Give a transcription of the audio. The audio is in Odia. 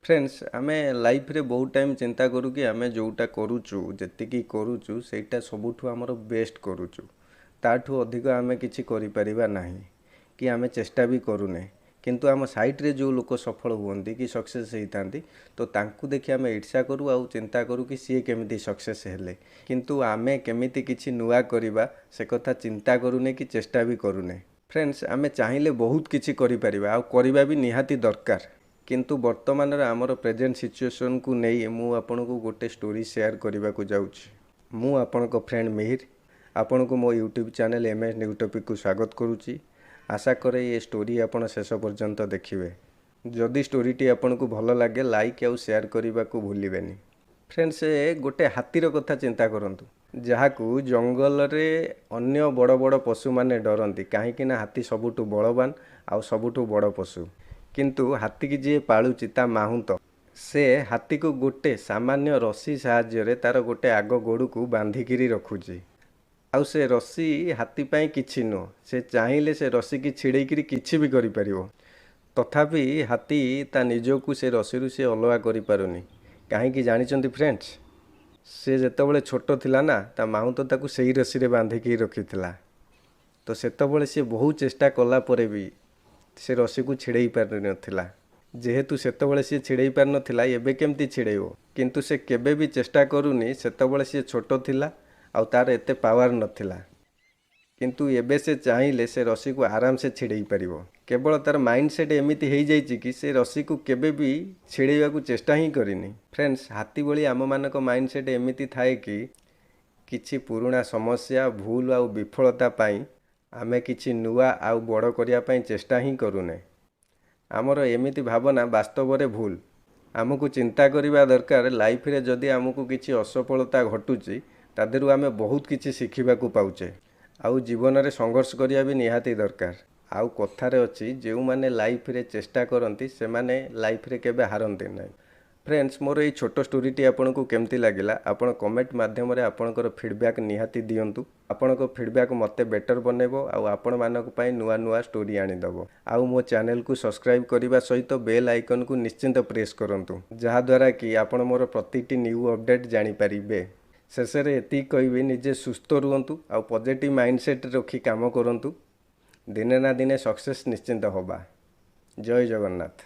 ଫ୍ରେଣ୍ଡସ୍, ଆମେ ଲାଇଫ୍ରେ ବହୁତ ଟାଇମ୍ ଚିନ୍ତା କରୁ କି ଆମେ ଯେଉଁଟା କରୁଛୁ, ଯେତିକି କରୁଛୁ, ସେଇଟା ସବୁଠୁ ଆମର ବେଷ୍ଟ କରୁଛୁ, ତାଠୁ ଅଧିକ ଆମେ କିଛି କରିପାରିବା ନାହିଁ କି ଆମେ ଚେଷ୍ଟା ବି କରୁନେ। କିନ୍ତୁ ଆମ ସାଇଡ଼୍ରେ ଯେଉଁ ଲୋକ ସଫଳ ହୁଅନ୍ତି କି ସକ୍ସେସ୍ ହେଇଥାନ୍ତି, ତ ତାଙ୍କୁ ଦେଖି ଆମେ ଈର୍ଷା କରୁ ଆଉ ଚିନ୍ତା କରୁ କି ସିଏ କେମିତି ସକ୍ସେସ୍ ହେଲେ, କିନ୍ତୁ ଆମେ କେମିତି କିଛି ନୂଆ କରିବା ସେ କଥା ଚିନ୍ତା କରୁନେ କି ଚେଷ୍ଟା ବି କରୁନେ। ଫ୍ରେଣ୍ଡସ୍, ଆମେ ଚାହିଁଲେ ବହୁତ କିଛି କରିପାରିବା ଆଉ କରିବା ବି ନିହାତି ଦରକାର। କିନ୍ତୁ ବର୍ତ୍ତମାନର ଆମର ପ୍ରେଜେଣ୍ଟ ସିଚୁଏସନ୍କୁ ନେଇ ମୁଁ ଆପଣଙ୍କୁ ଗୋଟେ ଷ୍ଟୋରି ସେୟାର କରିବାକୁ ଯାଉଛି। ମୁଁ ଆପଣଙ୍କ ଫ୍ରେଣ୍ଡ ମିହିର, ଆପଣଙ୍କୁ ମୋ YouTube channel M S new ଟପିକ୍କୁ ସ୍ୱାଗତ କରୁଛି। ଆଶା କରେ ଏ ଷ୍ଟୋରି ଆପଣ ଶେଷ ପର୍ଯ୍ୟନ୍ତ ଦେଖିବେ। ଯଦି ଷ୍ଟୋରିଟି ଆପଣଙ୍କୁ ଭଲ ଲାଗେ, ଲାଇକ୍ ଆଉ ସେୟାର କରିବାକୁ ଭୁଲିବେନି। ଫ୍ରେଣ୍ଡସ୍, ଗୋଟେ ହାତୀର କଥା ଚିନ୍ତା କରନ୍ତୁ, ଯାହାକୁ ଜଙ୍ଗଲରେ ଅନ୍ୟ ବଡ଼ ବଡ଼ ପଶୁମାନେ ଡରନ୍ତି, କାହିଁକି ନା ହାତୀ ସବୁଠୁ ବଳବାନ ଆଉ ସବୁଠୁ ବଡ଼ ପଶୁ। କିନ୍ତୁ ହାତୀକି ଯିଏ ପାଳୁଛି, ତା ମାହୁନ୍ତ, ସେ ହାତୀକୁ ଗୋଟେ ସାମାନ୍ୟ ରସି ସାହାଯ୍ୟରେ ତାର ଗୋଟେ ଆଗ ଗୋଡ଼କୁ ବାନ୍ଧିକିରି ରଖୁଛି। ଆଉ ସେ ରସି ହାତୀ ପାଇଁ କିଛି ନୁହଁ, ସେ ଚାହିଁଲେ ସେ ରସିକି ଛିଡ଼େଇକିରି କିଛି ବି କରିପାରିବ। ତଥାପି ହାତୀ ତା ନିଜକୁ ସେ ରସିରୁ ସେ ଅଲଗା କରିପାରୁନି। କାହିଁକି ଜାଣିଛନ୍ତି ଫ୍ରେଣ୍ଡସ୍? ସେ ଯେତେବେଳେ ଛୋଟ ଥିଲା ନା, ତା ମାହୁନ୍ତ ତାକୁ ସେଇ ରସିରେ ବାନ୍ଧିକି ରଖିଥିଲା। ତ ସେତେବେଳେ ସେ ବହୁତ ଚେଷ୍ଟା କଲା ପରେ ବି ସେ ରସିକୁ ଛିଡ଼େଇ ପାରିନଥିଲା। ଯେହେତୁ ସେତେବେଳେ ସିଏ ଛିଡ଼େଇ ପାରିନଥିଲା, ଏବେ କେମିତି ଛିଡ଼େଇବ? କିନ୍ତୁ ସେ କେବେ ବି ଚେଷ୍ଟା କରୁନି। ସେତେବେଳେ ସିଏ ଛୋଟ ଥିଲା ଆଉ ତାର ଏତେ ପାୱାର ନଥିଲା, କିନ୍ତୁ ଏବେ ସେ ଚାହିଁଲେ ସେ ରସିକୁ ଆରାମସେ ଛିଡ଼େଇ ପାରିବ। କେବଳ ତାର ମାଇଣ୍ଡ ସେଟ୍ ଏମିତି ହେଇଯାଇଛି କି ସେ ରସିକୁ କେବେ ବି ଛିଡ଼େଇବାକୁ ଚେଷ୍ଟା ହିଁ କରିନି। ଫ୍ରେଣ୍ଡସ୍, ହାତୀ ଭଳି ଆମମାନଙ୍କ ମାଇଣ୍ଡ ସେଟ୍ ଏମିତି ଥାଏ କି କିଛି ପୁରୁଣା ସମସ୍ୟା, ଭୁଲ ଆଉ ବିଫଳତା ପାଇଁ ଆମେ କିଛି ନୂଆ ଆଉ ବଡ଼ କରିବା ପାଇଁ ଚେଷ୍ଟା ହିଁ କରୁନେ। ଆମର ଏମିତି ଭାବନା ବାସ୍ତବରେ ଭୁଲ। ଆମକୁ ଚିନ୍ତା କରିବା ଦରକାର, ଲାଇଫରେ ଯଦି ଆମକୁ କିଛି ଅସଫଳତା ଘଟୁଛି, ତା ଦେହରୁ ଆମେ ବହୁତ କିଛି ଶିଖିବାକୁ ପାଉଛେ ଆଉ ଜୀବନରେ ସଂଘର୍ଷ କରିବା ବି ନିହାତି ଦରକାର। ଆଉ କଥାରେ ଅଛି, ଯେଉଁମାନେ ଲାଇଫରେ ଚେଷ୍ଟା କରନ୍ତି ସେମାନେ ଲାଇଫରେ କେବେ ହାରନ୍ତି ନାହିଁ। ଫ୍ରେଣ୍ଡସ୍, ମୋର ଏଇ ଛୋଟ ଷ୍ଟୋରିଟି ଆପଣଙ୍କୁ କେମିତି ଲାଗିଲା, ଆପଣ କମେଣ୍ଟ ମାଧ୍ୟମରେ ଆପଣଙ୍କର ଫିଡ଼ବ୍ୟାକ୍ ନିହାତି ଦିଅନ୍ତୁ। ଆପଣଙ୍କ ଫିଡ଼ବ୍ୟାକ୍ ମୋତେ ବେଟର୍ ବନେଇବ ଆଉ ଆପଣମାନଙ୍କ ପାଇଁ ନୂଆ ନୂଆ ଷ୍ଟୋରି ଆଣିଦେବ। ଆଉ ମୋ ଚ୍ୟାନେଲକୁ ସବସ୍କ୍ରାଇବ୍ କରିବା ସହିତ ବେଲ୍ ଆଇକନ୍କୁ ନିଶ୍ଚିନ୍ତ ପ୍ରେସ୍ କରନ୍ତୁ, ଯାହାଦ୍ୱାରା କି ଆପଣ ମୋର ପ୍ରତିଟି ନ୍ୟୁ ଅପଡ଼େଟ୍ ଜାଣିପାରିବେ। ଶେଷରେ ଏତିକି କହିବି, ନିଜେ ସୁସ୍ଥ ରୁହନ୍ତୁ ଆଉ ପଜିଟିଭ୍ ମାଇଣ୍ଡସେଟ୍ ରଖି କାମ କରନ୍ତୁ। ଦିନେ ନା ଦିନେ ସକ୍ସେସ୍ ନିଶ୍ଚିନ୍ତ ହେବା। ଜୟ ଜଗନ୍ନାଥ।